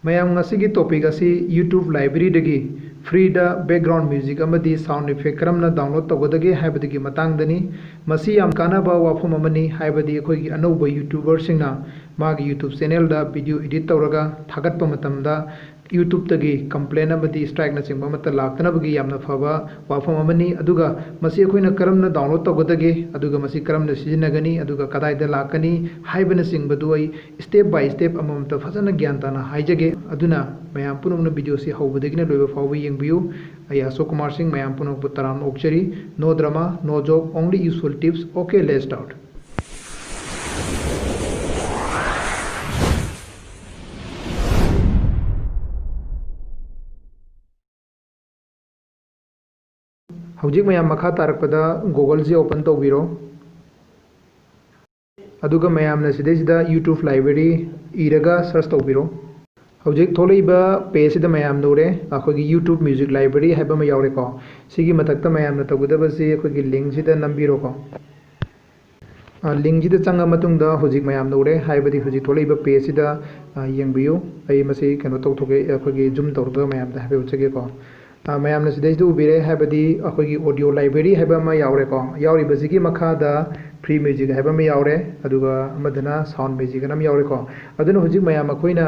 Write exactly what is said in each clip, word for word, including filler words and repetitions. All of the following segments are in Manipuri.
ꯃꯌꯥꯝ, ꯉꯁꯤꯒꯤ topic ꯑꯁꯤ YouTube library ꯗꯒꯤ free ꯗ background music ꯑꯃꯗꯤ sound effect ꯀꯔꯝꯅ download ꯇꯧꯒꯗꯒꯦ ꯍꯥꯏꯕꯗꯨꯒꯤ ꯃꯇꯥꯡꯗꯅꯤ꯫ ꯃꯁꯤ ꯌꯥꯝ ꯀꯥꯟꯅꯕ ꯋꯥꯐꯝ ꯑꯃꯅꯤ, ꯍꯥꯏꯕꯗꯤ ꯑꯩꯈꯣꯏꯒꯤ ꯑꯅꯧꯕ YouTuber ꯁꯤꯡꯅ ꯃꯥꯒꯤ YouTube channel ꯗ video edit ꯇꯧꯔꯒ ꯊꯥꯒꯠꯄ ꯃꯇꯝꯗ YouTube ꯇꯒꯤ complain ꯑꯃꯗꯤ strike ꯅꯆꯤꯡꯕ ꯑꯃꯠꯇ ꯂꯥꯛꯇꯅꯕꯒꯤ ꯌꯥꯝꯅ ꯐꯕ ꯋꯥꯐꯝ ꯑꯃꯅꯤ꯫ ꯑꯗꯨꯒ ꯃꯁꯤ ꯑꯩꯈꯣꯏꯅ ꯀꯔꯝꯅ download ꯇꯧꯒꯗꯒꯦ, ꯑꯗꯨꯒ ꯃꯁꯤ ꯀꯔꯝꯅ ꯁꯤꯖꯤꯟꯅꯒꯅꯤ, ꯑꯗꯨꯒ ꯀꯗꯥꯏꯗ ꯂꯥꯛꯀꯅꯤ ꯍꯥꯏꯕꯅꯆꯤꯡꯕꯗꯨ ꯑꯩ step by step ꯑꯃꯃꯝꯇ ꯐꯖꯅ ꯒ꯭ꯌꯥꯟ ꯇꯥꯅ ꯍꯥꯏꯖꯒꯦ꯫ ꯑꯗꯨꯅ ꯃꯌꯥꯝ ꯄꯨꯝꯅꯃꯛꯅ video ꯁꯤ ꯍꯧꯕꯗꯒꯤꯅ ꯂꯣꯏꯕ ꯐꯥꯎꯕ ꯌꯦꯡꯕꯤꯌꯨ꯫ ꯑꯩ ꯑꯁꯣꯛ ꯀꯨꯃꯥꯔ ꯁꯤꯡ ꯃꯌꯥꯝ ꯄꯨꯝꯅꯃꯛꯄꯨ ꯇꯔꯥꯝꯅ ꯑꯣꯛꯆꯔꯤ꯫ No drama, no joke, only useful tips. Okay, let's start. ꯍꯧꯖꯤꯛ ꯃꯌꯥꯝ ꯃꯈꯥ ꯇꯥꯔꯛꯄꯗ Google ꯁꯤ open ꯇꯧꯕꯤꯔꯣ꯫ ꯑꯗꯨꯒ ꯃꯌꯥꯝꯅ ꯁꯤꯗꯩꯁꯤꯗ YouTube library ꯏꯔꯒ search ꯇꯧꯕꯤꯔꯣ꯫ ꯍꯧꯖꯤꯛ ꯊꯣꯛꯂꯛꯏꯕ page ꯁꯤꯗ ꯃꯌꯥꯝꯅ ꯎꯔꯦ, ꯑꯩꯈꯣꯏꯒꯤ YouTube Music Library ꯍꯥꯏꯕ ꯑꯃ ꯌꯥꯎꯔꯦꯀꯣ꯫ ꯁꯤꯒꯤ ꯃꯊꯛꯇ ꯃꯌꯥꯝꯅ ꯇꯧꯒꯗꯕꯁꯤ ꯑꯩꯈꯣꯏꯒꯤ link ꯁꯤꯗ ꯅꯝꯕꯤꯔꯣꯀꯣ꯫ ꯑ, link ꯁꯤꯗ ꯆꯪꯉ ꯃꯇꯨꯡꯗ ꯍꯧꯖꯤꯛ ꯃꯌꯥꯝꯅ ꯎꯔꯦ, ꯍꯥꯏꯕꯗꯤ ꯍꯧꯖꯤꯛ ꯊꯣꯛꯂꯛꯏꯕ page ꯁꯤꯗ, ꯑ, ꯌꯦꯡꯕꯤꯌꯨ꯫ ꯑꯩ ꯃꯁꯤ ꯀꯩꯅꯣ ꯇꯧꯊꯣꯛꯀꯦ, ꯑꯩꯈꯣꯏꯒꯤ zoom ꯇꯧꯔꯒ ꯃꯌꯥꯝꯗ ꯍꯥꯏꯐꯦꯠ ꯎꯠꯆꯒꯦꯀꯣ꯫ ꯑ, ꯃꯌꯥꯝꯅ ꯁꯤꯗꯩꯁꯤꯗ ꯎꯕꯤꯔꯦ, ꯍꯥꯏꯕꯗꯤ ꯑꯩꯈꯣꯏꯒꯤ audio library ꯍꯥꯏꯕ ꯑꯃ ꯌꯥꯎꯔꯦꯀꯣ꯫ ꯌꯥꯎꯔꯤꯕꯁꯤꯒꯤ ꯃꯈꯥꯗ free music ꯍꯥꯏꯕ ꯑꯃ ꯌꯥꯎꯔꯦ, ꯑꯗꯨꯒ ꯑꯃꯗꯅ sound music ꯑꯅ ꯑꯃ ꯌꯥꯎꯔꯦꯀꯣ꯫ ꯑꯗꯨꯅ ꯍꯧꯖꯤꯛ ꯃꯌꯥꯝ ꯑꯩꯈꯣꯏꯅ,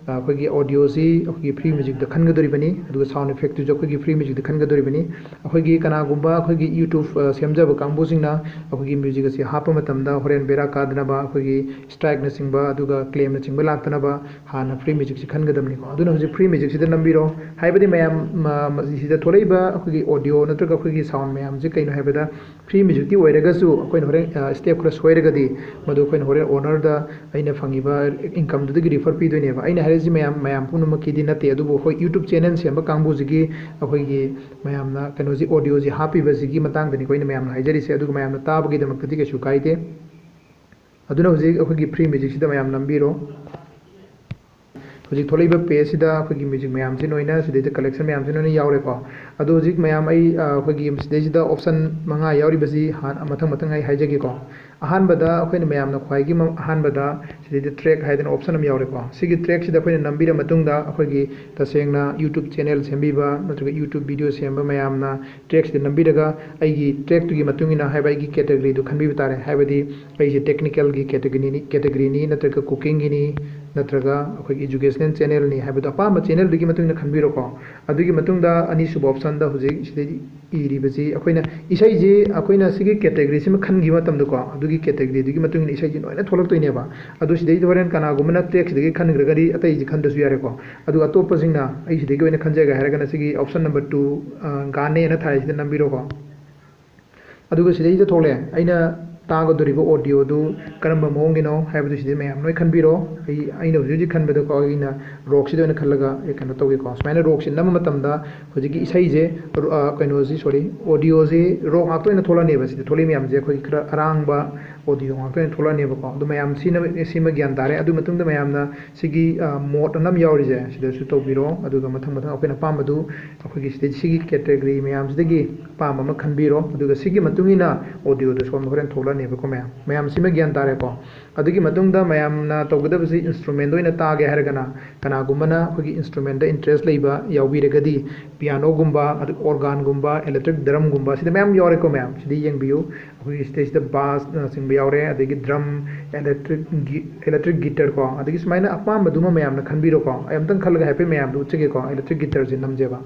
ꯑ, ꯑꯩꯈꯣꯏꯒꯤ audio ꯁꯤ ꯑꯩꯈꯣꯏꯒꯤ free music ꯇ ꯈꯟꯒꯗꯧꯔꯤꯕꯅꯤ, ꯑꯗꯨꯒ sound effect ꯇꯨꯁꯨ ꯑꯩꯈꯣꯏꯒꯤ free music ꯇ ꯈꯟꯒꯗꯧꯔꯤꯕꯅꯤ꯫ ꯑꯩꯈꯣꯏꯒꯤ ꯀꯅꯥꯒꯨꯝꯕ ꯑꯩꯈꯣꯏꯒꯤ YouTube, ꯑ, ꯁꯦꯝꯖꯕ ꯀꯥꯡꯕꯨꯁꯤꯡꯅ ꯑꯩꯈꯣꯏꯒꯤ music ꯑꯁꯤ ꯍꯥꯞꯄ ꯃꯇꯝꯗ ꯍꯣꯔꯦꯟ ꯕꯦꯔꯥ ꯀꯥꯗꯅꯕ, ꯑꯩꯈꯣꯏꯒꯤ strike ꯅꯆꯤꯡꯕ ꯑꯗꯨꯒ claim ꯅꯆꯤꯡꯕ ꯂꯥꯛꯇꯅꯕ ꯍꯥꯟꯅ free music ꯁꯤ ꯈꯟꯒꯗꯕꯅꯤꯀꯣ꯫ ꯑꯗꯨꯅ ꯍꯧꯖꯤꯛ free music ꯁꯤꯗ ꯅꯝꯕꯤꯔꯣ꯫ ꯍꯥꯏꯕꯗꯤ ꯃꯌꯥꯝ, ꯃ-, ꯃ-, ꯁꯤꯗ ꯊꯣꯛꯂꯛꯏꯕ ꯑꯩꯈꯣꯏꯒꯤ audio ꯅꯠꯇ꯭ꯔꯒ ꯑꯩꯈꯣꯏꯒꯤ sound ꯃꯌꯥꯝꯁꯦ ꯀꯩꯅꯣ ꯍꯥꯏꯕꯗ, free music ꯇꯤ ꯑꯣꯏꯔꯒꯁꯨ ꯑꯩꯈꯣꯏꯅ ꯍꯣꯔꯦꯟ, ꯑ, step ꯈꯔ ꯁꯣꯏꯔꯒꯗꯤ ꯃꯗꯨ ꯑꯩꯈꯣꯏꯅ ꯍꯣꯔꯦꯟ owner ꯗ ꯑꯩꯅ ꯐꯪꯉꯤꯕ income ꯗꯨꯗꯒꯤ refund ꯄꯤꯗꯣꯏꯅꯦꯕ꯫ ꯑꯩꯅ ꯍꯥꯏꯔꯤꯁꯤ ꯃꯌꯥꯝ, ꯃꯌꯥꯝ ꯄꯨꯝꯅꯃꯛꯀꯤꯗꯤ ꯅꯠꯇꯦ, ꯑꯗꯨꯕꯨ ꯍꯣꯏ, YouTube channel ꯁꯦꯝꯕ ꯀꯥꯡꯕꯨꯁꯤꯒꯤ ꯑꯩꯈꯣꯏꯒꯤ ꯃꯌꯥꯝꯅ ꯀꯩꯅꯣꯁꯤ, audio ꯁꯤ ꯍꯥꯞꯄꯤꯕꯁꯤꯒꯤ ꯃꯇꯥꯡꯗꯅꯤꯀꯣ ꯑꯩꯅ ꯃꯌꯥꯝꯅ ꯍꯥꯏꯖꯔꯤꯁꯦ, ꯑꯗꯨꯒ ꯃꯌꯥꯝꯅ ꯇꯥꯕꯒꯤꯗꯃꯛꯇꯗꯤ ꯀꯩꯁꯨ ꯀꯥꯏꯗꯦ꯫ ꯑꯗꯨꯅ ꯍꯧꯖꯤꯛ ꯑꯩꯈꯣꯏꯒꯤ free music ꯁꯤꯗ ꯃꯌꯥꯝ ꯅꯝꯕꯤꯔꯣ꯫ ꯍꯧꯖꯤꯛ ꯊꯣꯛꯂꯛꯏꯕ ꯄꯦꯖꯁꯤꯗ ꯑꯩꯈꯣꯏꯒꯤ ꯃ꯭ꯌꯨꯖꯤꯛ ꯃꯌꯥꯝꯁꯤ ꯂꯣꯏꯅ ꯁꯤꯗꯩꯗ ꯀꯂꯦꯛꯁꯟ ꯃꯌꯥꯝꯁꯤ ꯂꯣꯏꯅ ꯌꯥꯎꯔꯦꯀꯣ꯫ ꯑꯗꯣ ꯍꯧꯖꯤꯛ ꯃꯌꯥꯝ ꯑꯩ ꯑꯩꯈꯣꯏꯒꯤ ꯁꯤꯗꯩꯁꯤꯗ ꯑꯣꯞꯁꯟ ꯃꯉꯥ ꯌꯥꯎꯔꯤꯕꯁꯤ ꯍꯥꯟꯅ ꯃꯊꯪ ꯃꯊꯪ ꯑꯩ ꯍꯥꯏꯖꯒꯦꯀꯣ꯫ ꯑꯍꯥꯟꯕꯗ ꯑꯩꯈꯣꯏꯅ ꯃꯌꯥꯝꯅ ꯈ꯭ꯋꯥꯏꯒꯤ ꯑꯍꯥꯟꯕꯗ ꯁꯤꯗꯩꯗ ꯇ꯭ꯔꯦꯛ ꯍꯥꯏꯗꯅ ꯑꯣꯞꯁꯟ ꯑꯃ ꯌꯥꯎꯔꯦꯀꯣ꯫ ꯁꯤꯒꯤ ꯇ꯭ꯔꯦꯛꯁꯤꯗ ꯑꯩꯈꯣꯏꯅ ꯅꯝꯕꯤꯔ ꯃꯇꯨꯡꯗ ꯑꯩꯈꯣꯏꯒꯤ ꯇꯁꯦꯡꯅ ꯌꯨꯇ꯭ꯌꯨꯕ ꯆꯦꯅꯦꯜ ꯁꯦꯝꯕꯤꯕ ꯅꯠꯇ꯭ꯔꯒ ꯌꯨꯇ꯭ꯌꯨꯕ ꯚꯤꯗꯤꯑꯣ ꯁꯦꯝꯕ ꯃꯌꯥꯝꯅ ꯇ꯭ꯔꯦꯛꯁꯤꯗ ꯅꯝꯕꯤꯔꯒ ꯑꯩꯒꯤ ꯇ꯭ꯔꯦꯛꯇꯨꯒꯤ ꯃꯇꯨꯡ ꯏꯟꯅ ꯍꯥꯏꯕ ꯑꯩꯒꯤ ꯀꯦꯇꯒꯔꯤꯗꯨ ꯈꯟꯕꯤꯕ ꯇꯥꯔꯦ꯫ ꯍꯥꯏꯕꯗꯤ ꯑꯩꯁꯦ ꯇꯦꯛꯅꯤꯀꯦꯜꯒꯤ ꯀꯦꯇꯒꯔꯤꯅꯤ ꯀꯦꯇꯒꯔꯤꯅꯤ ꯅꯠꯇ꯭ꯔꯒ ꯀꯨꯀꯤꯡꯒꯤꯅꯤ ꯅꯠꯇ꯭ꯔꯒ ꯑꯩꯈꯣꯏꯒꯤ ꯏꯖꯨꯀꯦꯁꯅꯦꯜ ꯆꯦꯅꯦꯜꯅꯤ ꯍꯥꯏꯕꯗꯣ ꯑꯄꯥꯝꯕ ꯆꯦꯅꯦꯜꯗꯨꯒꯤ ꯃꯇꯨꯡ ꯏꯟꯅ ꯈꯟꯕꯤꯔꯣꯀꯣ꯫ ꯑꯗꯨꯒꯤ ꯃꯇꯨꯡꯗ ꯑꯅꯤꯁꯨꯕ ꯑꯣꯞꯁꯟꯗ ꯍꯧꯖꯤꯛ ꯁꯤꯗꯩ ꯏꯔꯤꯕꯁꯤ ꯑꯩꯈꯣꯏꯅ ꯏꯁꯩꯁꯤ ꯑꯩꯈꯣꯏꯅ ꯁꯤꯒꯤ ꯀꯦꯇꯒꯔꯤꯁꯤꯃ ꯈꯟꯈꯤꯕ ꯃꯇꯝꯗꯀꯣ, ꯑꯗꯨꯒꯤ ꯀꯦꯇꯒꯔꯤꯗꯨꯒꯤ ꯃꯇꯨꯡ ꯏꯟꯅ ꯏꯁꯩꯁꯤ ꯂꯣꯏꯅ ꯊꯣꯛꯂꯛꯇꯣꯏꯅꯦꯕ꯫ ꯑꯗꯨ ꯁꯤꯗꯩꯗ ꯍꯣꯔꯦꯟ ꯀꯅꯥꯒꯨꯝꯕꯅ ꯇ꯭ꯔꯦꯛꯁꯤꯗꯒꯤ ꯈꯟꯈ꯭ꯔꯒꯗꯤ ꯑꯇꯩꯁꯤ ꯈꯟꯗꯁꯨ ꯌꯥꯔꯦꯀꯣ꯫ ꯑꯗꯨꯒ ꯑꯇꯣꯞꯄꯁꯤꯡꯅ ꯑꯩ ꯁꯤꯗꯒꯤ ꯑꯣꯏꯅ ꯈꯟꯖꯒꯦ ꯍꯥꯏꯔꯒꯅ ꯁꯤꯒꯤ ꯑꯣꯞꯁꯟ ꯅꯝꯕꯔ ꯇꯨ, ꯒꯥꯅꯦꯅ ꯊꯥꯔꯤꯁꯤꯗ ꯅꯝꯕꯤꯔꯣꯀꯣ꯫ ꯑꯗꯨꯒ ꯁꯤꯗꯩꯗ ꯊꯣꯛꯂꯛꯑꯦ ꯑꯩꯅ ꯇꯥꯒꯗꯧꯔꯤꯕ ꯑꯣꯗꯤꯑꯣꯗꯨ ꯀꯔꯝꯕ ꯃꯑꯣꯡꯒꯤꯅꯣ ꯍꯥꯏꯕꯗꯨ ꯁꯤꯗ ꯃꯌꯥꯝ ꯂꯣꯏ ꯈꯟꯕꯤꯔꯣ꯫ ꯑꯩ ꯑꯩꯅ ꯍꯧꯖꯤꯛ ꯍꯧꯖꯤꯛ ꯈꯟꯕꯗꯀꯣ ꯑꯩꯅ ꯔꯣꯛꯁꯤꯗ ꯑꯣꯏꯅ ꯈꯜꯂꯒ ꯑꯩ ꯀꯩꯅꯣ ꯇꯧꯒꯦꯀꯣ꯫ ꯁꯨꯃꯥꯏꯅ ꯔꯣꯛꯁꯤ ꯅꯝꯕ ꯃꯇꯝꯗ ꯍꯧꯖꯤꯛꯀꯤ ꯏꯁꯩꯁꯦ, ꯑ, ꯀꯩꯅꯣꯁꯤ, ꯁꯣꯔꯤ, ꯑꯣꯗꯤꯑꯣꯁꯤ ꯔꯣꯛ ꯉꯥꯛꯇ ꯑꯣꯏꯅ ꯊꯣꯛꯂꯛꯑꯅꯦꯕ꯫ ꯁꯤꯗ ꯊꯣꯛꯂꯛꯏ ꯃꯌꯥꯝꯁꯦ ꯑꯩꯈꯣꯏꯒꯤ ꯈꯔ ꯑꯔꯥꯡꯕ ꯑꯣꯗꯤꯑꯣ ꯉꯥꯛꯇ ꯑꯣꯏꯅ ꯊꯣꯛꯂꯛꯑꯅꯦꯕꯀꯣ꯫ ꯑꯗꯨ ꯃꯌꯥꯝ ꯁꯤꯅ, ꯁꯤꯃ ꯒ꯭ꯌꯥꯟ ꯇꯥꯔꯦ꯫ ꯑꯗꯨ ꯃꯇꯨꯡꯗ ꯃꯌꯥꯝꯅ ꯁꯤꯒꯤ, ꯑ, ꯃꯣꯠ ꯑꯅ ꯑꯃ ꯌꯥꯎꯔꯤꯁꯦ ꯁꯤꯗꯁꯨ ꯇꯧꯕꯤꯔꯣ꯫ ꯑꯗꯨꯒ ꯃꯊꯪ ꯃꯊꯪ ꯑꯩꯈꯣꯏꯅ ꯑꯄꯥꯝꯕꯗꯨ ꯑꯩꯈꯣꯏꯒꯤ ꯁꯤꯗꯩ ꯁꯤꯒꯤ ꯀꯦꯇꯦꯒꯣꯔꯤ ꯃꯌꯥꯝꯁꯤꯗꯒꯤ ꯑꯄꯥꯝꯕ ꯑꯃ ꯈꯟꯕꯤꯔꯣ꯫ ꯑꯗꯨꯒ ꯁꯤꯒꯤ ꯃꯇꯨꯡ ꯏꯟꯅ ꯑꯣꯗꯤꯑꯣꯗꯣ ꯁꯣꯝꯗ ꯍꯣꯔꯦꯟ ꯊꯣꯛꯂꯛꯑꯅꯦꯕꯀꯣ ꯃꯌꯥꯝ꯫ ꯃꯌꯥꯝ ꯁꯤꯃ ꯒ꯭ꯌꯥꯟ ꯇꯥꯔꯦꯀꯣ꯫ ꯑꯗꯨꯒꯤ ꯃꯇꯨꯡꯗ ꯃꯌꯥꯝꯅ ꯇꯧꯒꯗꯕꯁꯤ ꯏꯟꯁꯇ꯭ꯔꯨꯃꯦꯟꯗ ꯑꯣꯏꯅ ꯇꯥꯒꯦ ꯍꯥꯏꯔꯒꯅ ꯀꯅꯥꯒꯨꯝꯕꯅ ꯑꯩꯈꯣꯏꯒꯤ ꯏꯟꯁꯇ꯭ꯔꯨꯃꯦꯟꯗ ꯏꯟꯇꯔꯦꯁ ꯂꯩꯕ ꯌꯥꯎꯕꯤꯔꯒꯗꯤ ꯄꯤꯌꯥꯅꯣꯒꯨꯝꯕ, ꯑꯗꯨ ꯑꯣꯔꯒꯥꯟꯒꯨꯝꯕ, ꯏꯂꯦꯛꯇ꯭ꯔꯤꯛ ꯗ꯭ꯔꯝꯒꯨꯝꯕ, ꯁꯤꯗ ꯃꯌꯥꯝ ꯌꯥꯎꯔꯦꯀꯣ ꯃꯌꯥꯝ꯫ ꯁꯤꯗ ꯌꯦꯡꯕꯤꯌꯨ, ꯑꯩꯈꯣꯏꯒꯤ ꯁꯤꯗꯩꯁꯤꯗ ꯕꯥꯁꯅꯆꯤꯡꯕ ꯌꯥꯎꯔꯦ, ꯑꯗꯒꯤ ꯗ꯭ꯔꯝ, ꯏꯂꯦꯛꯇ꯭ꯔꯤꯛ ꯒꯤ-, ꯏꯂꯦꯛꯇ꯭ꯔꯤꯛ ꯒꯤꯇꯔ ꯀꯣ, ꯑꯗꯒꯤ ꯁꯨꯃꯥꯏꯅ ꯑꯄꯥꯝꯕꯗꯨꯃ ꯃꯌꯥꯝꯅ ꯈꯟꯕꯤꯔꯣꯀꯣ꯫ ꯑꯩ ꯑꯝꯇꯪ ꯈꯜꯂꯒ ꯍꯥꯏꯐꯦꯠ ꯃꯌꯥꯝꯗ ꯎꯠꯆꯒꯦꯀꯣ, ꯏꯂꯦꯛꯇ꯭ꯔꯤꯛ ꯒꯤꯇꯔꯁꯦ ꯅꯝꯖꯦꯕ꯫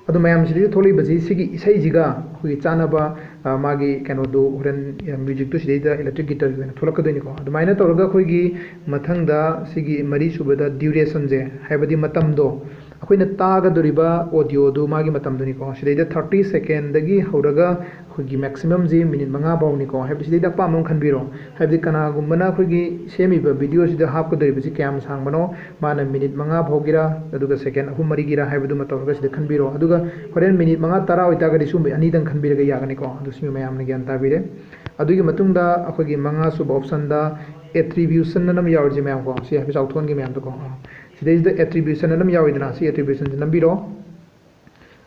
ꯑꯗꯣ ꯃꯌꯥꯝ ꯁꯤꯗꯩꯗ ꯊꯣꯛꯂꯛꯏꯕꯁꯤ ꯁꯤꯒꯤ ꯏꯁꯩꯁꯤꯒ ꯑꯩꯈꯣꯏꯒꯤ ꯆꯥꯟꯅꯕ, ꯑ, ꯃꯥꯒꯤ ꯀꯩꯅꯣꯗꯨ ꯍꯣꯔꯦꯟ, ꯑ, ꯃ꯭ꯌꯨꯖꯤꯛꯇꯨ ꯁꯤꯗꯩꯗ ꯏꯂꯦꯛꯇ꯭ꯔꯤꯛ ꯒꯤꯇꯔꯒꯤ ꯑꯣꯏꯅ ꯊꯣꯛꯂꯛꯀꯗꯣꯏꯅꯤꯀꯣ꯫ ꯑꯗꯨꯃꯥꯏꯅ ꯇꯧꯔꯒ ꯑꯩꯈꯣꯏꯒꯤ ꯃꯊꯪꯗ ꯁꯤꯒꯤ ꯃꯔꯤꯁꯨꯕꯗ ꯗ꯭ꯌꯨꯔꯦꯁꯟꯁꯦ, ꯍꯥꯏꯕꯗꯤ ꯃꯇꯝꯗꯣ, ꯑꯩꯈꯣꯏꯅ ꯇꯥꯒꯗꯧꯔꯤꯕ ꯑꯣꯗꯤꯑꯣꯗꯨ ꯃꯥꯒꯤ ꯃꯇꯝꯗꯨꯅꯤꯀꯣ꯫ ꯁꯤꯗꯩꯗ ꯊꯥꯔꯇꯤ ꯁꯦꯀꯦꯟꯗꯒꯤ ꯍꯧꯔꯒ ꯑꯩꯈꯣꯏꯒꯤ ꯃꯦꯛꯁꯤꯃꯝꯁꯤ ꯃꯤꯅꯤꯠ ꯃꯉꯥ ꯐꯥꯎꯅꯤꯀꯣ꯫ ꯍꯥꯏꯕꯗꯤ ꯁꯤꯗꯩꯗ ꯑꯄꯥꯝꯕ ꯑꯃ ꯈꯟꯕꯤꯔꯣ꯫ ꯍꯥꯏꯕꯗꯤ ꯀꯅꯥꯒꯨꯝꯕꯅ ꯑꯩꯈꯣꯏꯒꯤ ꯁꯦꯝꯃꯤꯕ ꯚꯤꯗꯤꯑꯣꯁꯤꯗ ꯍꯥꯞꯀꯗꯧꯔꯤꯕꯁꯤ ꯀꯌꯥꯝ ꯁꯥꯡꯕꯅꯣ, ꯃꯥꯅ ꯃꯤꯅꯤꯠ ꯃꯉꯥ ꯐꯥꯎꯒꯤꯔꯥ, ꯑꯗꯨꯒ ꯁꯦꯀꯦꯟ ꯑꯍꯨꯝ ꯃꯔꯤꯒꯤꯔꯥ ꯍꯥꯏꯕꯗꯨꯃ ꯇꯧꯔꯒ ꯁꯤꯗ ꯈꯟꯕꯤꯔꯣ꯫ ꯑꯗꯨꯒ ꯍꯣꯔꯦꯟ ꯃꯤꯅꯤꯠ ꯃꯉꯥ ꯇꯔꯥ ꯑꯣꯏꯇꯥꯔꯒꯗꯤ ꯁꯤꯒꯨꯝꯕ ꯑꯅꯤꯗꯪ ꯈꯟꯕꯤꯔꯒ ꯌꯥꯒꯅꯤꯀꯣ꯫ ꯑꯗꯨ ꯁꯤꯃ ꯃꯌꯥꯝꯅ ꯒ꯭ꯌꯥꯟ ꯇꯥꯕꯤꯔꯦ꯫ ꯑꯗꯨꯒꯤ ꯃꯇꯨꯡꯗ ꯑꯩꯈꯣꯏꯒꯤ ꯃꯉꯥꯁꯨꯕ ꯑꯣꯞꯁꯟꯗ ꯑꯦꯇ꯭ꯔꯤꯕ꯭ꯌꯨꯁꯟ ꯑꯅ ꯑꯃ ꯌꯥꯎꯔꯤꯁꯦ ꯃꯌꯥꯝ ꯀꯣ, ꯁꯤ ꯍꯥꯏꯐꯦꯠ ꯆꯥꯎꯊꯣꯛꯍꯟꯒꯦ ꯃꯌꯥꯝꯗꯀꯣ꯫ ꯑꯥ, ꯁꯤꯗꯩꯁꯤꯗ ꯑꯦꯇ꯭ꯔꯤꯕ꯭ꯌꯨꯁꯟ ꯑꯅ ꯑꯃ ꯌꯥꯎꯋꯤꯗꯅ, ꯁꯤ ꯑꯦꯇ꯭ꯔꯤꯕ꯭ꯌꯨꯁꯟꯁꯦ ꯅꯝꯕꯤꯔꯣ꯫